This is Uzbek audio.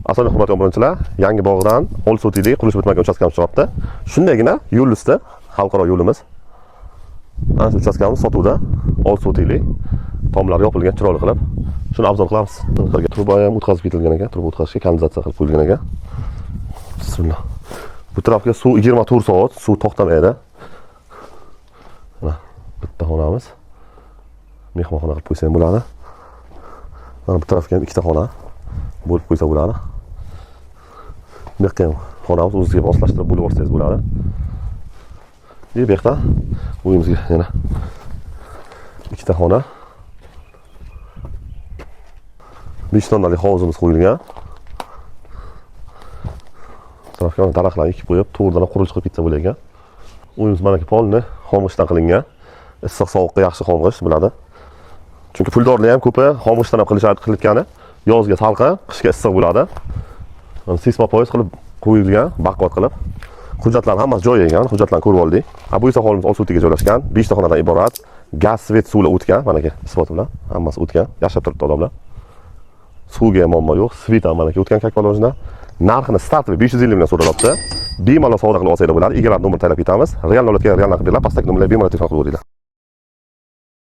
Assalomu alaykum, hurmatli obunachilar. Yangi bog'dan 6 sotixli qurilish bitmagan uchastkamiz chiqyapti. Shundaygina yo'l usti, xalqaro yo'limiz. Ana shu uchastkamiz sotuvda, 6 sotixli. Tomlari yopilgan, chiroyli qilib. Shuni обзор qilamiz. Truba ham o'tkazib ketilgan ekan, truba o'tkazishga kanalizatsiya qilib qo'yilgan ekan. Bismillah. Bu tarafga suv 24 soat, suv to'xtamaydi. Mana bitta xonamiz. Mehmonxona qilib qo'ysa ham bo'ladi. Mana bu tarafga ham ikkita xona bo'lib qo'ysa bo'ladi. Bu yoqqa ham xonamiz, o'zizga moslashtirib bo'lib olsangiz bo'ladi. И bu yoqda uyimizga yana ikkita xona. 5 tonnalik hovuzimiz qo'yilgan. Bu tarafga mana daraxtlarni ekib qo'yib, to'g'ridan qurilish qilib ketsa bo'lar. Uyimiz manaki polni xom g'ishtdan qilingan. Issiq sovuqqa yaxshi xom g'isht bo'ladi. Chunki puldorlar ham ko'pi xom g'ishtdan ham qilishadi, qilayotgani. Yozga salqin, qishga issiq bo'ladi. Mana seysmopoyez qilib qo'yilgan, baquvvat qilib. Hujjatlar hammasi joyiga ekan, hujjatlarni ko'rib oldik. Bu esa hovlimiz 6 sotiga joylashgan, 5 ta xonadan iborat. Gaz, свет, suvlar o'tgan, manaki isboti bilan hammasi o'tgan, yashab turibdi odamlar. Suvga ham muammo yo'q, свет ham manaki o'tgan, как положено. Narxini стартовый 550 million so'ralyapti. Bemalol savdo qilib olsanglar bo'ladi. Egalari nomer taylab ketamiz. Real davlatga real narx beriladi. Pastdagi nomerlarga bemalol telefon qilib o'tinglar.